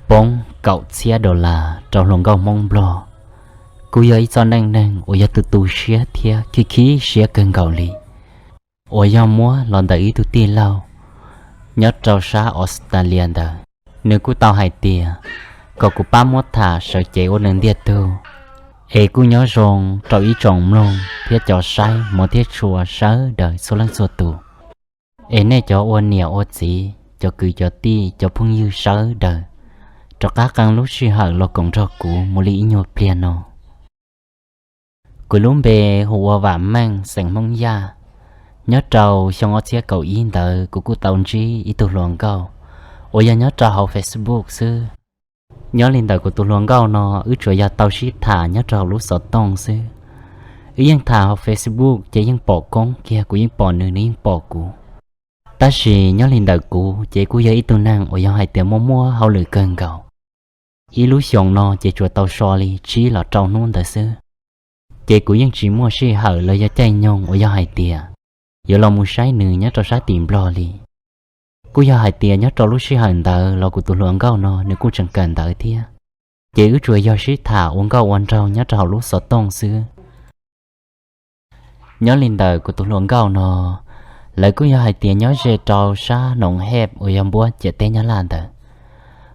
Poob kaum txhiab dollar rau hluas nkauj Hmoob Nplog, kuj yog ib txoj neej neeg uas yog tu tu siab thiab khib khib siab kawg nkaus li, uas yog muab los ntawm ib tug tij laug nyob rau sab Australia ntawd. Nws kuj tau hais tias kom kuv pab muab tham sawv cev ua nws ntiag tug, es kuj nyob zoo rau ib tsoom mloog thiab cov saib hmov thiab tshua sawv daws txhua leej txhua tus. Es nej cov ua niam ua txiv, cov kwv cov tij, cov phooj ywg sawv daws, rov qab qee lub sij hawm los koom nrog kuv mus li ib nyuag pliag no. Kuv lub npe hu ua Vam Meej, xeem Hmoob Yaj. Nyob rau xyoo ob txhiab kaum ib ntawd kuv kuj tau ntsib ib tug hluas nkauj uas yog nyob rau hauv Facebook xwb. Nyob li ntawm kuv tus hluas nkauj no, wb tsuas yog tau sib tham nyob rau hauv lub xov tooj xwb. Wb yeej tham hauv Facebook ces yeej pom koob kiag, kuv yeej pom nws, nws yeej pom kuv. Tab sis nyob li ntawm kuv ces kuj yog ib tug neeg uas yog hais tias muaj muaj hauj lwm kawg nkaus. Ib lub xyoos no ces tsuas tau so li tsib los rau hnub ntawd xwb. Ces kuv yeej tsis muaj sij hawm los yog caij nyoog uas yog hais tias yuav los mus saib nws nyob rau sab tim Nplog li. Kuj yog hais tias nyob rau lub sij hawm ntawd los kuv tus hluas nkauj no nws kuj tseem kawm ntawv thiab, ces wb tsuas yog sib tham ua nkauj ua nraug nyob rau hauv lub xov tooj xwb. Nyob li ntawm kuv tus hluas nkauj no, lawv kuj yog hais tias nyob ze rau sab Noov Hej uas yog npuab ciam teb Nyab Laj ntawd,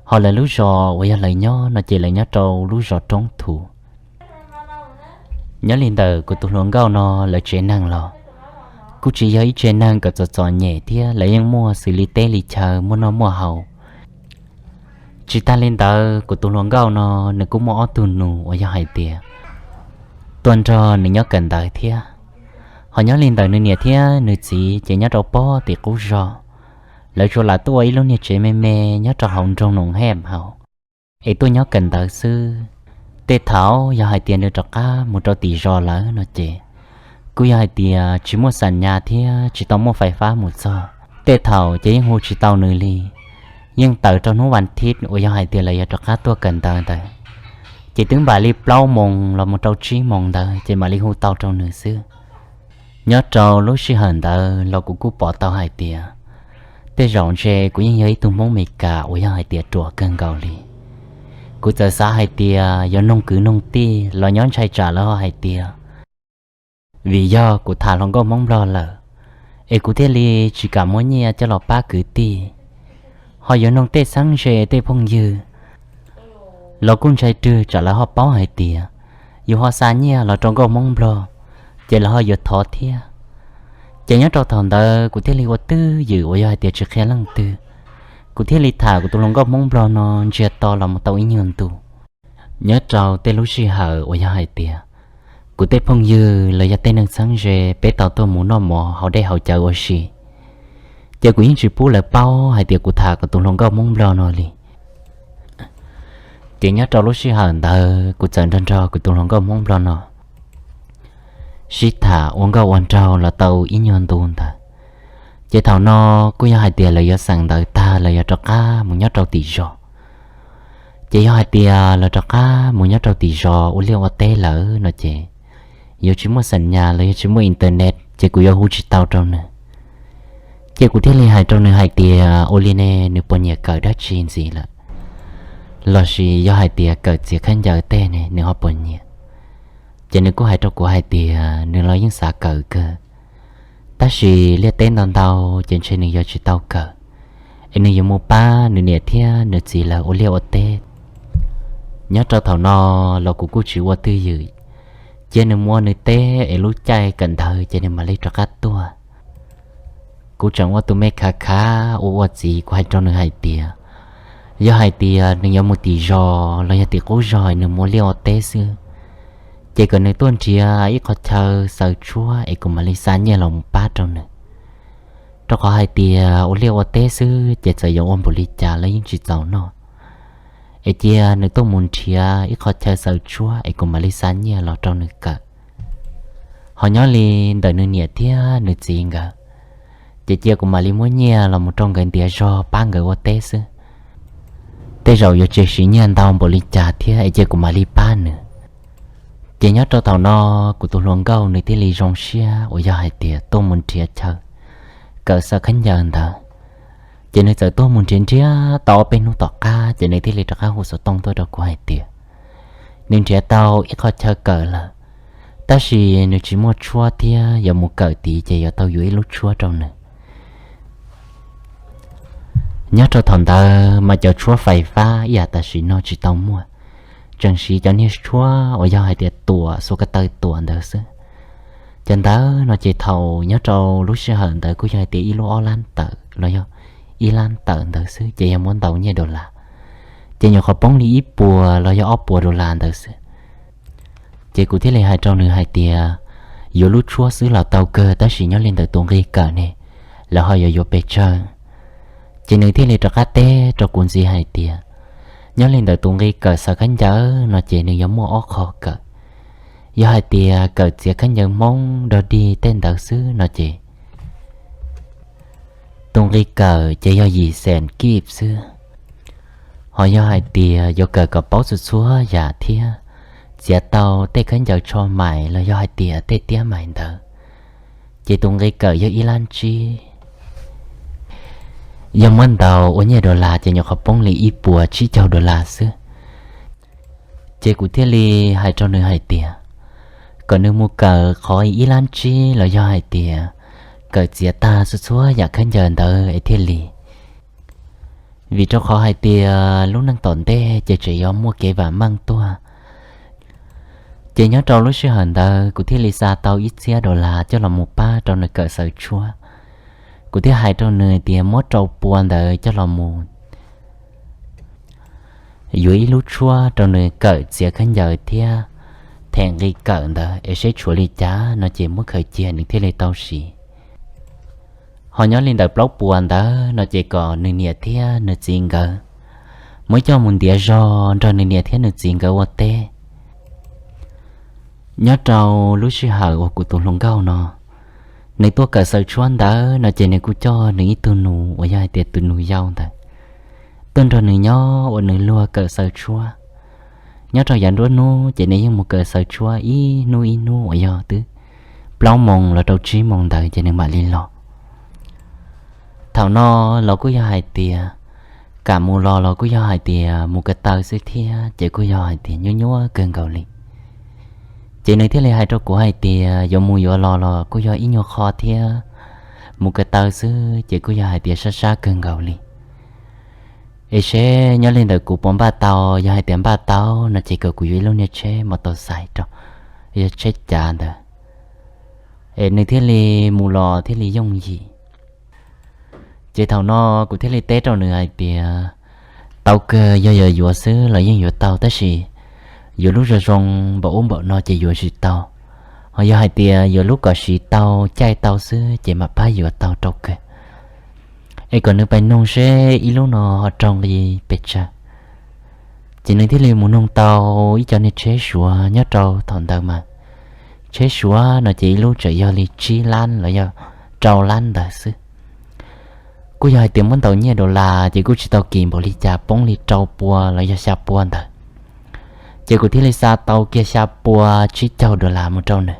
ho lawv lub zos uas yog lawv nyob no ces lawv nyob rau lub zos Roob Thuv. Nyob li ntawm kuv tus hluas nkauj no lawv tsev neeg los kuj tsis yog ib tsev neeg kom txom txom nyem thiab lawv yeej muaj xws li teb li chaw muaj noj muaj haus. Tsis tag li ntawd kuv tus hluas nkauj no nws kuj muaj ob tug nus uas yog hais tias tuaj nrog nws nyob kawm ntawv thiab. Ho nyob li ntawm nws niam thiab nws txiv ces nyob rau pob tim qub zog, lawv tsuas lam tuaj ua ib lub niag tsev me me nyob rau hauv nroog Noov Hej hauv, es tuaj nyob kawm ntawv xwb. Tej thaum yog hais tias nws rov qab mus rau tim zos lawm no ces kuj yog hais tias tsis muaj xam nyas thiab tsis tau muaj fais fab mus txog, tej thaum ces yeej hu tsis tau nws li. Yeej tawm rau hnub vas thiv uas yog hais tias lawv yuav rov qab tuaj kawm ntawv ntawd, ces twb npaum li plaub moos los mus rau tsib moos ntawd ces mam li hu tau rau nws xwb. Nyob rau lub sij hawm ntawd los kuv kuj pom tau hais tias tej zaum ntshe kuv yeej yog ib tug Hmoob Meskas uas yog hais tias ruam kawg nkaus li. Kuv txawm xav hais tias yuav noog kwv noog tij los nyob ntshai tsam lawv ho hais tias vim yog kuv tham hluas nkauj Hmoob Nplog lawm, es kuv thiaj li tsis kam muab nyiaj coj los pab kwv tij. Ho yuav noog tej txheeb ze tej phooj ywg los kuj ntshai rwg tsam lawv ho paub hais tias yus ho xa nyiaj los rau nkauj Hmoob Nplog, ces lawv ho yuav thov thiab. Ces nyob rau thaum ntawd kuv thiaj li ua twj ywm uas yog hais tias tsis qhia leej twg, kuv thiaj li tham kuv tus hluas nkauj Hmoob Nplog no ntsiag to los mus tau ib nyuag ntu. Nyob rau tej lub sij hawm uas yog hais tias kuv tej phooj ywg los yog tej neeg txheeb ze peb tau tuaj mus noj mov haus dej haus cawv ua si, ces kuv yeej tsis pub lawv paub hais tias kuv tham kuv tus hluas nkauj Hmoob Nplog no li. Ces nyob rau lub sij hawm ntawd kuv txawm nrog nrog kuv tus hluas nkauj Hmoob Nplog no sib tham ua nkauj ua nraug los tau ib nyuag ntu ntawd. Ces thaum no kuj yog hais tias lawv yuav xeem ntawv tag lawv yuav rov qab mus nyob rau tim zos. Ces yog hais tias lawv rov qab mus nyob rau tim zos ua liaj ua teb lawm no ces yuav tsis muaj xam nyas los yog tsis muaj internet ces kuv yuav hu tsis tau rau nws. Ces kuv thiaj li hais rau nws hais tias ua li ne nws puas nyiam kawm dab tsi ntxiv lawm, lossis yog hais tias kawm txiav khaub ncaws tej ne nws ho puas nyiam. Ces nws kuj hais rau kuv hais tias nws los yeej xav kawm kawg, tab sis liaj teb ntau ntau ces ntshe nws yuav tsis tau kawm, es nws yuav mus pab nws niam thiab nws txiv lawv ua liaj ua teb. Nyob rau thaum no los kuv kuj tsis ua twj ywm, cia nws mus ua nws teb es lub caij kawm ntawv ces nws mam li rov qab tuaj. Kuv tseem ua tus me khav khav ua ua txiv, kuv hais rau nws hais tias yog hais tias nws yuav mus tim zos los yog tim qub zog nws mus ua liaj ua teb xwb, ces kom nws tuaj nrhiav ib qho chaw xaws tshuab es kuv mam li xa nyiaj los mus pab rau nws. Rau qhov hais tias ua liaj ua teb xwb ces txawm yuav ua npaum li cas los yeej tsis txaus noj, es cia nws tuaj mus nrhiav ib qho chaw xaws tshuab es kuv mam li xa nyiaj los rau nws kawm. Ho nyob li ntawm nws niam thiab nws txiv nkawd, ces cia kuv mam li muab nyiaj los mus rau nkawd ntiav zog pab nkawd ua teb xwb. Tej zaum yuav tsis siv nyiaj ntau npaum li cas thiab es cia kuv mam li pab nws. Ces nyob rau thaum no kuv tus hluas nkauj nws thiaj li zoo siab uas yog hais tias tuaj mus nrhiav chaw kawm xaws khaub ncaws ntawd. Ces nws txawm tuaj mus nrhiav nrhiav tau ob peb hnub tom qab ces nws thiaj li rov qab hu xov tooj tuaj rau kuv hais tias nws nrhiav tau ib qho chaw kawm lawm, tab sis nws tsis muaj tshuab thiab yuav mus kawm tid ces yuav tau yuav ib lub tshuab rau nws. Nyob rau thaum ntawd mas cov tshuab fais fab ib yam tam sim no tsis tau muaj, tseem siv cov niag tshuab uas yog hais tias tuam xuas ko taw tuam ntawd xwb. Cov ntawd no ces thaum nyob rau lub sij hawm ntawd kuj yog hais tias ib lub ob lab tawm los yog ib lab tawm ntawd xwb ces yog muab ntaus nyiaj dollar, ces nyuam qhuav poob li ib puas los yog ob puas dollar ntawd xwb. Ces kuv thiaj li hais rau nws hais tias yuav lub tshuab xwb los tau kawg tab sis nyob li ntawm tus nqi kawm ne, lawv ho yuav yuav pes tsawg. Ces nws thiaj li rov qab teb rau kuv ntxiv hais tias nyob li ntawm tus nqi kawm xaws khaub ncaws no ces nws yuav muaj ob qho kawm. Yog hais tias kawm txiav khaub ncaws Hmoob dog dig tej ntawd xwb no ces tus nqi kawm ces yog yim xees kib xwb. Ho yog hais tias yuav kawm kom paub txhua txhua yam thiab txiav tau tej khaub ncaws tsho mais los yog hais tias tej tiab mais ntawd, ces tus nqi kawm yog ib lab tsib. Yog muab ntaus ua nyiaj dollar ces nyuam qhuav poob li ib puas tsib caug dollar xwb. Ces kuv thiaj li hais rau nws hais tias kom nws mus kawm qhov ib lab tsib los yog hais tias kawm txiav tag txhua txhua yam khaub ncaws ntawd es thiaj li, vim rau qhov hais tias lub neej tom ntej ces tseem yuav muaj kev vam meej tuaj. Ces nyob rau lub sij hawm ntawd kuv thiaj li xa tau ib txhiab dollar coj los mus pab rau nws kawm xaws tshuab. Kuv thiaj hais rau nws tias muab rau pua ntawd coj los mus yuav ib lub tshuab rau nws kawm txiav khaub ncaws thiab them nqi kawm ntawd es seb tshuav li cas no ces muab khaws cia nws thiaj li tau siv. Ho nyob li ntawm plaub puas ntawd no ces kom nws niam thiab nws txiv nkawd muab coj mus ntiav zog nrog nws niam thiab nws txiv nkawd ua teb. Nyob rau lub sij hawm uas kuv tus hluas nkauj no nws tuaj kawm xaws tshuab ntawd no ces nws kuj coj nws ib tug nus uas yog hais tias tus nus yau ntawd tuaj nrog nws nyob ua nws luag kawm xaws tshuab. Nyob rau yav nruab hnub ces nws yeej mus kawm xaws tshuab ib hnub ib hnub uas yog twb plaub moos los rau tsib moos ntawd ces nws mam li los. Thaum no los kuj yog hais tias kam mus los los kuj yog hais tias mus ko taw xwb thiab ces kuj yog hais tias nyuaj nyuaj kawg nkaus li. Ces nws thiaj li hais rau kuv hais tias yuav mus yuav los los kuj yog ib nyuag qho thiab, mus ko taw xwb ces kuj yog hais tias sab sab kawg nkaus li. Es seb nyob li ntawm kuv puas npaj tau, yog hais tias npaj tau no ces kom kuv yuav ib lub niag tsheb mos tau xais rau, yog tsheb cav ntawd, es nws thiaj li mus los thiaj li yooj yim. Ces thaum no kuv thiaj li teb rau nws hais tias tau kawg, yog yuav yuav xwb los yeej yuav tau tab sis yuav lub zoo zoo npaum ub npaum no ces yuav tsis tau. Ho yog hais tias yuav lub kom siv tau caij tau xwb ces mam pab yuav tau rau kawg. Es kom nws pais noog seb ib lub no ho raug nqi pes tsawg. Ces nws thiaj li mus noog tau ib co niag tsheb Suav nyob rau thaum ntawd mas tsheb Suav no ces ib lub tseem yog li tsib lab los yog rau lab ntawd xwb. Kuj yog hais tias muab ntaus nyiaj dollar ces kuj tsis tau kim npaum li cas, poob li rau pua los yog xya pua ntawd. Ces kuv thiaj li xa tau kiag xya pua tsib caug dollar mus rau nws.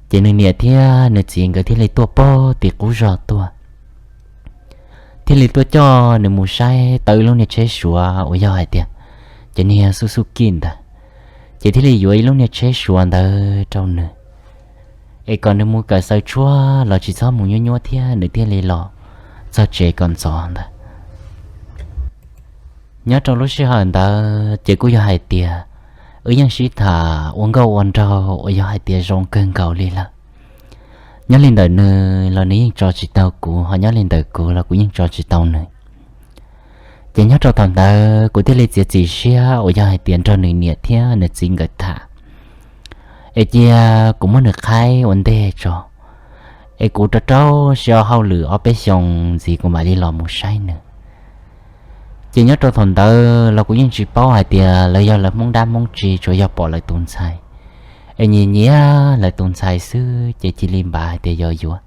Ces nws niam thiab nws txiv nkawd thiaj li tuaj pag tim qub zog tuaj, thiaj li tuaj coj nws mus saib tau ib lub niag tsheb Suav uas yog hais tias cov niag xub xub kij ntawd. Ces thiaj li yuav ib lub niag tsheb Suav ntawd rau nws, es kom nws mus kawm xaws tshuab los tsis txhob mus nyuaj nyuaj thiab nws thiaj li los txog tsev kom ntxov ntawd. Nyob rau lub sij hawm ntawd ces kuj yog hais tias wb yeej sib tham ua nkauj ua nraug uas yog hais tias zoo kawg nkaus li lawm. Nyob li ntawm nws los nws yeej tso tsis tau kuv, ho nyob li ntawm kuv los kuv yeej tso tsis tau nws. Ces nyob rau thaum ntawd kuv thiaj li txiav txim siab uas yog hais tias nrog nws niam thiab nws txiv nkawd tham, es cia kuv muab nws qhaib ua ntej tso, es kuv rau rau siab hauj lwm ob peb xyoos ntxiv kuv mam li los mus saib nws. Ces nyob rau thaum ntawd los kuv yeej tsis paub hais tias lawv yog lawv Hmoob dab Hmoob tsi, tsuas yog pom lawv tus ntxhais, es nyiam nyiam lawv tus ntxhais xwb ces cia li npav hais tias yog yuav,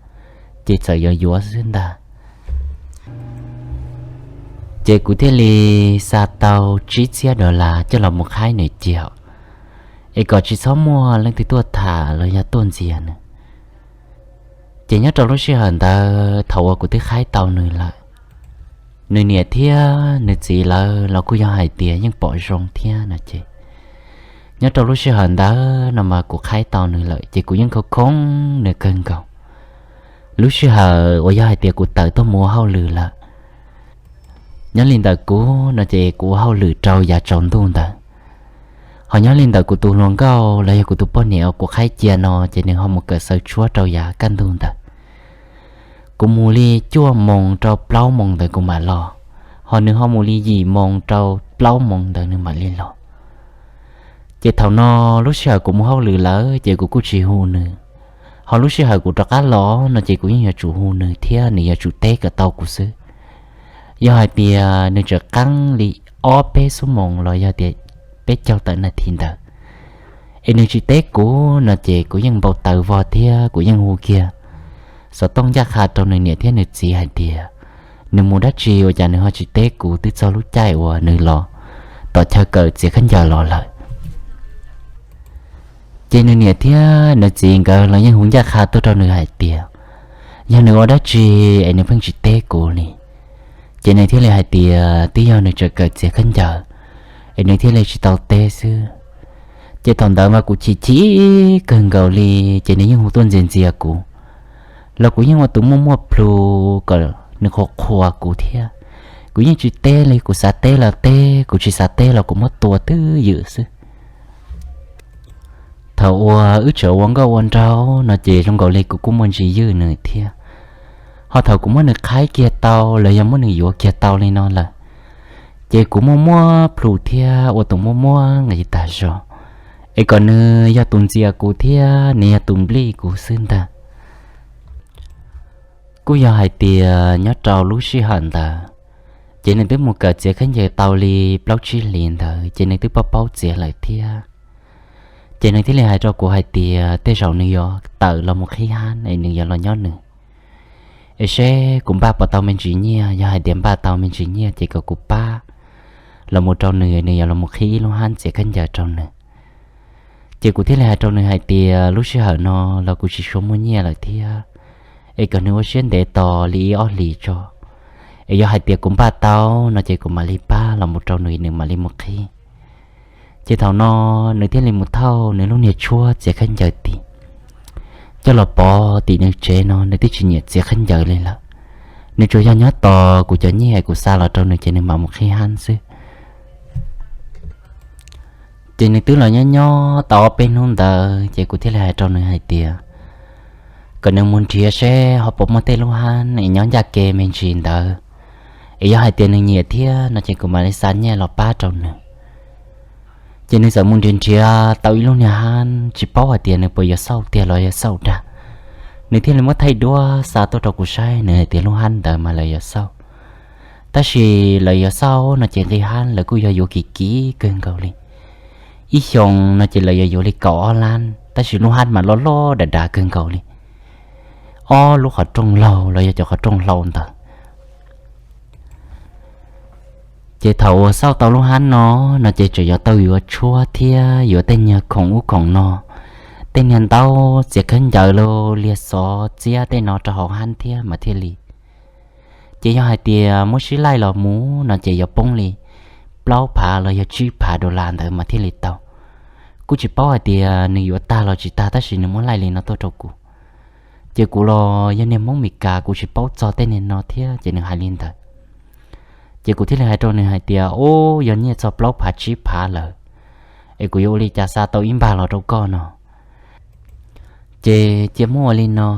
ces txawm yuav yuav xwb ntag. Ces kuv thiaj li xa tau tsib txhiab dollar coj los mus qhaib nws cia, es kom tsis txhob muaj leej twg tuaj tham los yog tuaj ntxias nws. Ces nyob rau lub sij hawm ntawd thaum uas kuv twb qhaib tau nws lawm, Nws niam thiab nws txiv lawv los kuj yog hais tias yeej pom zoo thiab no ces, nyob rau lub sij hawm ntawd no mas kuv qhaib tau nws lawm ces kuv yeej khoo khoob nws kawg nkaus. Lub sij hawm uas yog hais tias kuv tawm tuaj mus ua hauj lwm lawm, nyob li ntawm kuv no ces kuv ua hauj lwm rau yav tsaus ntuj ntawd, ho nyob li ntawm kuv tus hluas nkauj los yog kuv tus poj niam uas kuv qhaib cia no ces nws ho mus kawm xaws tshuab rau yav kaj ntug ntawd. Kuv mus li cuaj moos rau plaub moos ntawd kuv mam los, ho nws ho mus li yim moos rau plaub moos ntawd nws mam li los. Ces thaum no lub sij hawm kuv mus hauj lwm lawm ces kuv kuj tsis hu nws, ho lub sij hawm kuv rov qab los no ces kuv yeej yuav tsum hu nws thiab nws yuav tsum teb kom tau kuv xwb. Yog hais tias nws tseem qeeb li ob peb xuab moos los yog tias peb caug tawm nas this ntawd es nws tsis teb kuv no ces kuv yeej npau taws vog thiab kuv yeej hu kiag xov tooj ncaj qha rau nws niam thiab nws txiv hais tias nws mus dab tsi ua cas nws ho tsis teb kuv twb txog lub caij uas nws los tom chaw kawm txiav khaub ncaws los lawm. Ces nws niam thiab nws txiv nkawd los yeej hu ncaj qha tuaj rau nws hais tias yog nws ua dab tsi es nws pheej tsis teb kuv li. Ces nws thiaj li hais tias twb yog nws tseem kawm txiav khaub ncaws es nws thiaj li tsis tau teb xwb. Ces thaum ntawd mas kuv chim chim kawg nkaus li, ces nws yeej hu tuaj ntxias ntxias kuv, los kuv yeej ua tus muaj muaj plhus kom nws qhuas qhuas kuv thiab. Kuv yeej tsis teb li, kuv xav teb los teb, kuv tsis xav teb los kuv muab tua twj ywm xwb. Thaum uas wb tseem ua nkauj ua nraug no ces zoo nkaus li kuv kuj muaj ntsis ywj nws thiab. Ho thaum kuv muab nws qhaib kiag tau los yog muab nws yuav kiag tau li no lawm, ces kuv muaj muab plhus thiab ua tus muaj muab nqis tag zog, es kom nws yog tus ntxias kuv thiab nws yog tus nplij kuv xwb ntag. Kuj yog hais tias nyob rau lub sij hawm ntawd, ces nws twb mus kawm txiav khaub ncaws tau li plaub tsib hlis ntawd ces nws twb paub paub txiav lawm thiab. Ces nws thiaj li hais rau kuv hais tias tej zaum nws yuav tawm los mus qhib hab es nws yuav los nyob nws, es seb kuv npaj puas tau me ntsis nyiaj, yog hais tias npaj tau me ntsis nyiaj ces kom kuv pab los mus rau nws, nws yuav los mus qhib ib lub hab txiav khaub ncaws rau nws. Ces kuv thiaj li hais rau nws hais tias lub sij hawm no los kuv tsis tshua muaj nyiaj lawm thiab, es kom nws ua siab ntev tos li ib ob hlis tso, es yog hais tias kuv npaj tau no ces kuv mam li pab los mus rau nws, nws mam li mus qhib. Ces thaum no nws thiaj li mus thauj nws lub niag tshuab txiav khaub ncaws tim coj los pov tim nws tsev no, nws twb tsis nyiam txiav khaub ncaws li lawm. Nws tsuas yog nyob tos kuv cov nyiaj kuv xa los rau nws ces nws mam mus qhib hab xwb. Ces nws twb los nyob nyob tau ob peb hnub ntawd ces kuv thiaj li hais rau nws hais tias kom nws mus nrhiav seb ho puas muaj tej lub hab es nyob ncaj ke me ntsis ntawd, es yog hais tias nws nyiam thiab no ces kuv mam li xa nyiaj los pab rau nws. Ces nws txawm mus nrhiav nrhiav tau ib lub niag hab, tsis paub hais tias nws puas yuav xauj tiag los yog xauj dag. Nws thiaj li muab thaij duab xa tuaj rau kuv saib, nws hais tias lub hab ntawd mas lawv yuav xauj, tab sis lawv yuav xauj no ces nqi hab lawv kuj yog yuav kim kim kawg nkaus li. Ib xyoos no ces lawv yuav yuav li kaum ob lab, tab sis lub hab mas loj loj dav dav kawg nkaus li, ob lub qhov rooj laug los yog cov qhov rooj hlau ntawd. Ces thaum uas xauj tau lub hab no, no ces tseem yuav tau yuav tshuab thiab yuav tej niag khoom ub khoom no, tej niag ntaub txiav khaub ncaws los liag xov txiab tej no rau hauv hab thiab mas thiaj li. Ces yog hais tias muab sib laij los mus no ces yuav poob li plaub phav los yog tsib phav dollar ntawd mas thiaj li tau. Kuj tsis paub hais tias nws yuav tag los tsis tag tab sis nws muab laij li no tuaj rau kuv. Ces kuv los yog niag Hmoob Mes Kas kuv tsis paub txog tej niag no thiab ces nws hais li ntawd. Ces kuv thiaj li hais rau nws hais tias, Ub, yog nyiaj txog plaub phav tsib phav lawm, es kuv yuav ua li cas xa tau ib npag los rau koj no? Ces cia muab ua li no,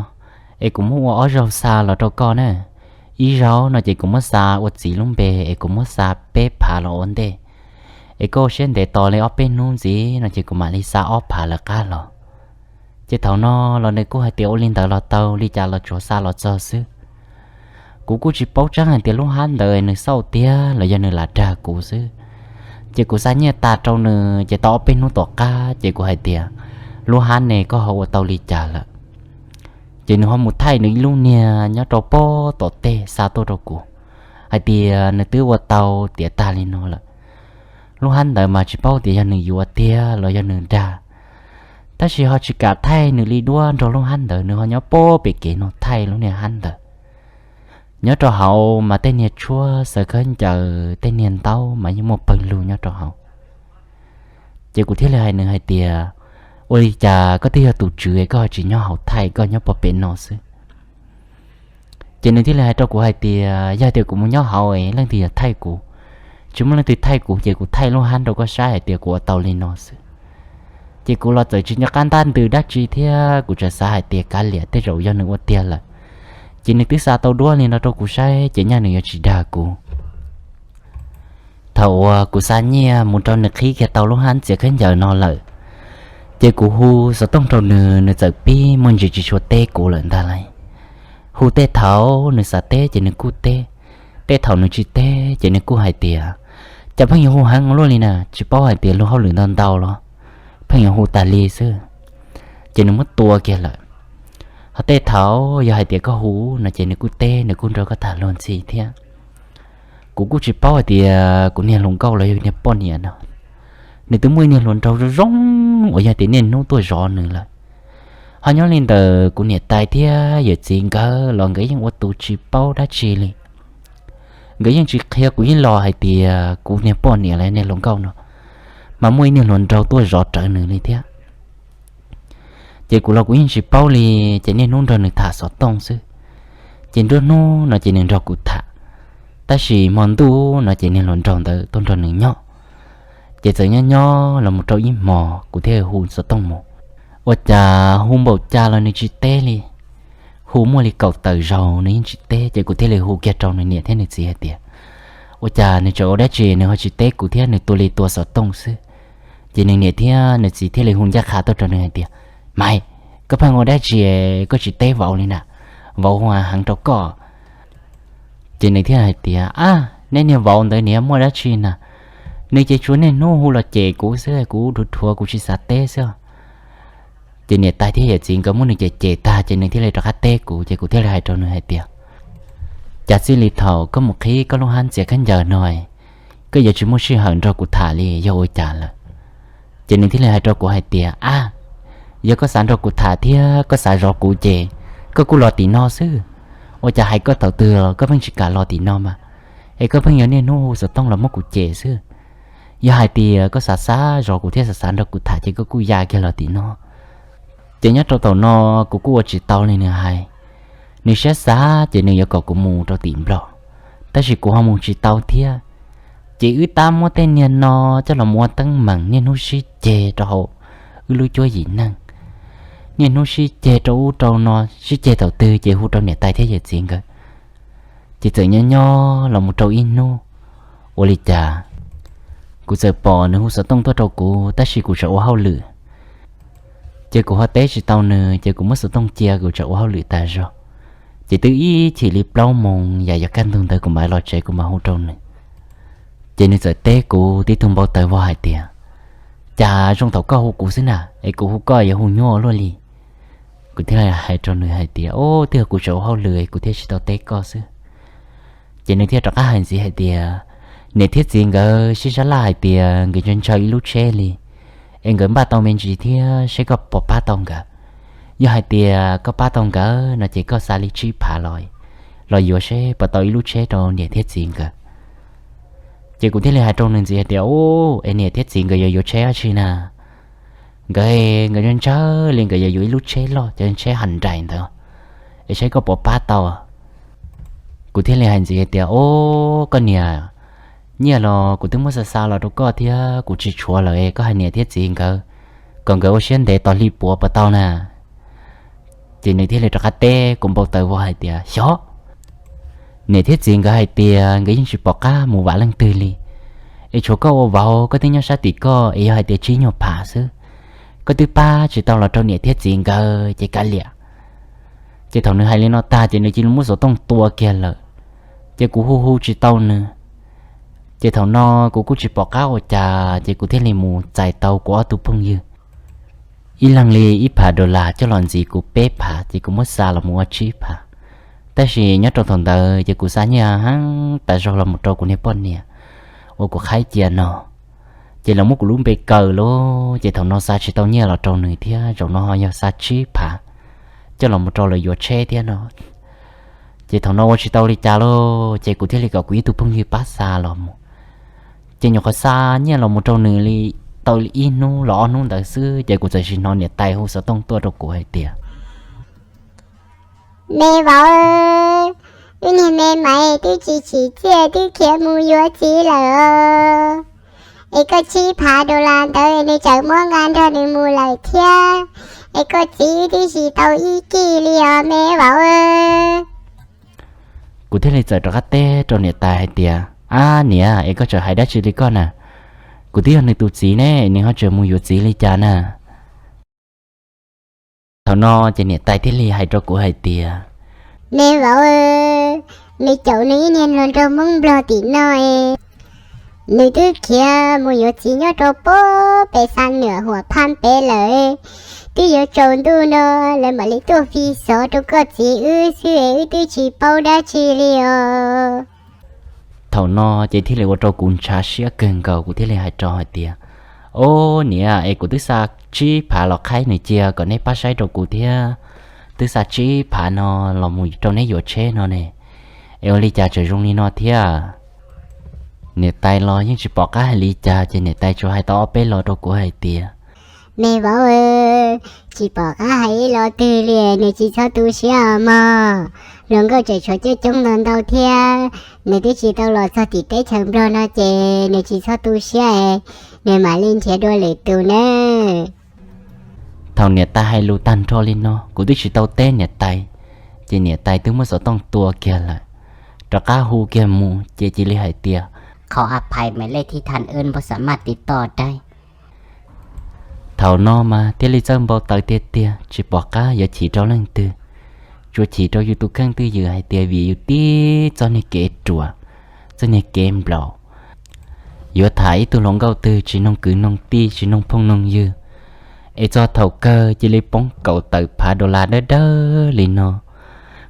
es kuv muab ua ob zaug xa los rau koj na. Ib zaug no ces kuv muab xa ua txiv lub npe es kuv muab xa peb phav los ua ntej, es koj ua siab ntev tos li ob peb hnub ntxiv no ces kuv mam li xa ob phav lawv qab los. Ces thaum no los nws kuj hais tias ua li ntawd los tau, li cas los tsuas xa los txog xwb. Kuv kuj tsis paub tseeb hais tias lub hab ntawd nws xauj tiag los yog nws lam dag kuv xwb. Ces kuv xa nyiaj tas rau nws ces tau ob peb hnub tom qab ces kuv hais tias, Lub hab ne koj ho ua tau li cas lawm? Ces nws ho mus thaij nws ib lub niag nyob rau pob tom tej xa tuaj rau kuv hais tias nws twb ua tau tiav tag li no lawm. Lub hab ntawd mas tsis paub tias yog nws yuav tiag los yog nws dag, tab sis ho tsis kam thaij nws li duab nrog lub hab ntawd, nws ho nyob pob pem kev no thaij lub niag hab ntawd. Nyob rau hauv mas tej niag tshuab xaws khaub ncaws, tej niag ntaub mas yeej muaj pawg lug nyob rau hauv. Ces kuv thiaj li hais nws hais tias, ua li cas koj twb yog tus tswv es koj ho tsis nyob hauv thaij, koj nyob pog pem no xwb? Ces nws thiaj li hais rau kuv hais tias, yog tias kuv mus nyob hauv es leej twg yuav thaij kuv? Tsis muaj leej twg thaij kuv ces kuv thaij lub hab rau koj saib hais tias kuv ua tau li no xwb. Ces kuv los txawm tsis nco qab ntab ntws dab tsi thiab kuv tseem xav hais tias kav liam, tej zaum yog nws ua tiag lawm. Ces nws twb xa tau duab li no rau kuv saib ces nyaj nws yuav tsis dag kuv. Thaum uas kuv xa nyiaj mus rau nws qhib kiag tau lub hab txiav khaub ncaws no lawm, ces kuv hu xov tooj rau nws, nws txawm pib muaj ntsis tsis tshua teb kuv lawm ntag lauj. Hu tej thaum nws xav teb ces nws kuj teb, tej thaum nws tsis teb ces nws kuj hais tias, cas pheej yuav hu heev ua luaj li na, tsis paub hais tias luag hauj lwm ntau ntau los pheej yuav hu tas li xwb. Ces nws muab tua kiag lawm. Ho tej thaum yog hais tias koj hu no ces nws kuj teb, nws kuj nrog koj tham luag ntxhi thiab. Kuv kuj tsis paub hais tias kuv niag hluas nkauj los yog niag poj niam no, nws twb muaj ib niag hluas nraug zoo zoo uas yog tias niaj hnub tuaj zov nws lawm. Ho nyob li ntawm kuv niam tais thiab yawm txiv nkawd los nkawd yeej ua tus tsis paub dab tsi li. Nkawd yeej tsis qhia kuv ib los hais tias kuv niag poj niam los niag hluas nkauj no mas muaj ib niag hluas nraug tuaj zov rawv nws li thiab. Ces kuv los kuv yeej tsis paub li, ces niaj hnub nrog nws tham xov tooj xwb. Ces nruab hnub no ces nws nrog kuv tham, tab sis hmo ntuj no ces niag hluas nraug ntawd tuaj nrog nws nyob. Ces txawm nyob nyob los mus rau ib hmos kuv thiaj hu xov tooj mus. Ua cas hu npaum cas los nws tsis teb li. Hu muaj li kaum tawm zaus nws yeej tsis teb, ces kuv thiaj li hu kiag rau nws niam thiab nws txiv hais tias, ua cas nws tseem ua dab tsi nws ho tsis teb kuv thiab nws tua li tua xov tooj xwb. Ces nws niam thiab nws txiv thiaj li hu ncaj qha tuaj rau nws hais tias, Maiv, koj pheej ua dab tsi koj tsis teb vauv li na? Vauv hu heev rau koj. Ces nws thiaj hais tias, ab, nej niag vauv ntawd niag muaj dab tsi na, nws ces tsuas niaj hnub hu los cem kuv xwb, kuv dhuav dhuav kuv tsis xav teb xwb. Ces niam tais thiab yawm txiv nkawd muab nws cem cem tag ces nws thiaj li rov qab teb kuv, ces kuv thiaj li hais rau nws hais tias, cas txij li thaum koj mus qhib koj lub hab txiav khaub ncaws no, koj yuav tsis muaj sij hawm nrog kuv tham li yog ua cas lawm? Ces nws thiaj li hais rau kuv hais tias, ab, yog koj xav nrog kuv tham thiab koj xav zov kuv ces koj kuj los tim no xwb. Ua cas hais koj thaum twg los koj pheej tsis kam los tim no mas, es koj pheej yuav niaj hnub hu xov tooj los muab kuv cem xwb. Yog hais tias koj xav xav zov kuv thiab xav xav nrog kuv tham ces koj kuj ya kiag los tim no. Ces nyob rau thaum no kuv kuj ua tsis tau li nws hais. Nws siab xav ces nws yuav kom kuv mus rau tim Nplog, tab sis kuv ho mus tsis tau thiab. Ces wb tab muab tej niag no coj los mus ua teeb meem niaj hnub sib ceg rau hauv wb lub cuab yim neej. Niaj hnub sib ceg rau ub rau no, sib ceg thaum twg ces hu rau niam tais thiab yawm txiv nkawd. Ces txawm nyob nyob los mus rau ib hnub, ua li cas kuv txawm pom nws hu xov tooj tuaj rau kuv, tab sis kuv tseem ua hauj lwm. Ces kuv ho teb tsis tau nws, ces kuv muab xov tooj cia kuv tseem ua hauj lwm tas zog. Ces twb ib chim li plaub moos yam yog kaj ntug ntawd kuv mam los tsev kuv mam hu rau nws. Ces nws txawm teb kuv tib tug npau taws vog hais tias, cas zoo thaum koj hu kuv xwb na, es kuv hu koj yuav hu nyuaj luaj li. Kuv thiaj hais rau nws hais tias, o, twb yog kuv tseem ua hauj lwm kuv thiaj tsis tau teb koj xwb. Ces nws thiaj rov qab hais ntxiv hais tias, niam thiab txiv nkawd sib sab laj hais tias nkawd ntshaw ntshaw ib lub tsheb li, es nkawd npaj tau me ntsis thiab seb koj puas pab tau nkawd. Yog hais tias koj pab tau nkawd no ces koj xa li tsib phav los, los yuav seb puas tau ib lub tsheb rau niam thiab txiv nkawd. Ces kuv thiaj li hais rau nws ntxiv hais tias, u, es niam thiab txiv nkawd yuav yuav tsheb dab tsi na? Nkawd, nkawd ntshaw ntshaw li nkawd yuav yuav ib lub tsheb loj, cov tsheb Hyundai ntawd, es saib koj puas pab tau. Kuv thiaj li hais ntxiv hais tias, o, koj niam, nyiaj los kuv twb muab xa xa los rau koj thiab kuv tsis tshuav lawm, koj hais niam thiab txiv nkawd kom nkawd ua siab ntev tos hli puav puas tau na? Ces nws thiaj li rov qab teb kuv npau taws vog hais tias, xyov, niam thiab txiv nkawd hais tias nkawd yeej tsis pom qab mus vam leej twg li, es tshuav koj ua vauv koj twb nyob sab tim koj es yog hais tias tsib nyuag phav xwb, koj twb pab tsis tau los rau niam thiab txiv nkawd ces kav liam. Ces thaum nws hais li no tag ces nws cia li muab xov tooj tua kiag lawm. Ces kuv hu hu tsis tau nws. Ces thaum no kuv kuj tsis pom qab ua cas ces kuv thiaj li mus txais tau kuv ob tug phooj ywg ib leeg li ib phav dollar coj los ntxiv kuv peb phav ces kuv muab xa los mus ua tsib phav. Tab sis nyob rau thaum ntawd ces kuv xa nyiaj heev tas zog los mus rau kuv niag poj niam uas kuv qhaib cia no. Ces lawv muab kuv lub npe kaw lawm, ces thaum no xa tsis tau nyiaj los rau nws thiab, zaum no ho yog xa tsib phav coj los mus rau lawv yuav tsheb thiab no. Ces thaum no ua tsis tau li cas lauj, ces kuv thiaj li kom kuv ib tug phooj ywg pab xa los mus. Ces nyuam qhuav xa nyiaj los mus rau nws li tau ib hnub los ob hnub ntawd xwb, ces kuv txawm sim hnov niam tais hu xov tooj tuaj rau kuv hais tias, Me vauv, wb niag me maiv twb tsis tsim txiaj twb khiav mus yuav txiv lawm os. Es koj tsib phav dollar ntawd nws tseem muab nqa nrog nws mus lawm thiab. Es koj txiv wb twb tsis tau ib kis li os me vauv. Kuv thiaj li txawm rov qab teb rau niam tais hais tias, Ab niam, es koj tseem hais dab tsi li koj na? Kuv twb yog nws tus txiv ne, nws ho tseem mus yuav txiv li cas na? Thaum no ces niam tais thiaj li hais rau kuv hais tias, Me vauv, nws caum nws ib niag hluas nraug Hmoob Nplog tim no es nws twb khiav mus yuav txiv nyob rau pem xa nwam huam phaj pem lawm. Twb yuav tsaus ntuj no lawv mam li tuaj fi xov rau koj txiv wb xwb es wb twb tsis paub dab tsi li os. Thaum no ces thiaj li ua rau kuv ntshav siab kawg nkaus, kuv thiaj li hais rau hais tias, Ob niam, es kuv twb xa tsib phav los qhaib nws cia kom neb pab saib rau kuv thiab, twb xa tsib phav no los mus rau neb yuav tsheb no ne, es ua li cas tseem zoo li no thiab? Niam tais los yeej tsis pom qab hais li cas, ces niam tais tsuas hais tau ob peb lo rau kuv hais tias, Me vauv, tsis pom qab hais ib lo twg li, nws tsis txhob tu siab os mog. Hluas nkauj tseem tshuav coob coob ntau ntau thiab, nws twb tsis tau los txog tim teb chaws Nplog no ces nws tsis txhob tu siab es nws mam li nrhiav dua lwm tus nawb. Thaum niam tais hais lus tag nrho li no kuv twb tsis tau teb niam tais, ces niam tais twb muab xov tooj tua kiag lawm, rov qab hu kiag mus ces cia li hais tias, Qhov a phais maiv lej thib thaj wb npau xav maj tiv toj dai. Thaum no mas thiaj li txawj npau taws tiag tiag, tsis pom qab yuav chim rau leej twg, tsuas chim rau yus tus kheej twj ywm hais tias vim yus tib txoj niag kev ruam, txoj niag kev nplaum, yuav tham ib tug hluas nkauj twg tsis noog kwv noog tij tsis noog phooj noog ywg, es txog thaum kawg cia li poob kaum tawm phav dollar dawb dawb li no.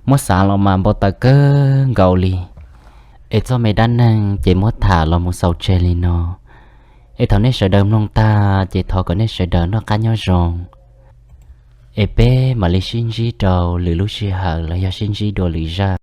Muab xav los mas npau taws kawg nkaus li. Es txoj me dab neeg ces muab tham los mus xaus tseg li no. Es thaum nej sawv daws mloog tag ces thov kom nej sawv daws noj qab nyob zoo. Es peb mam li sib ntsib rau lwm lub sij hawm los yog sib ntsib dua lwm zaj.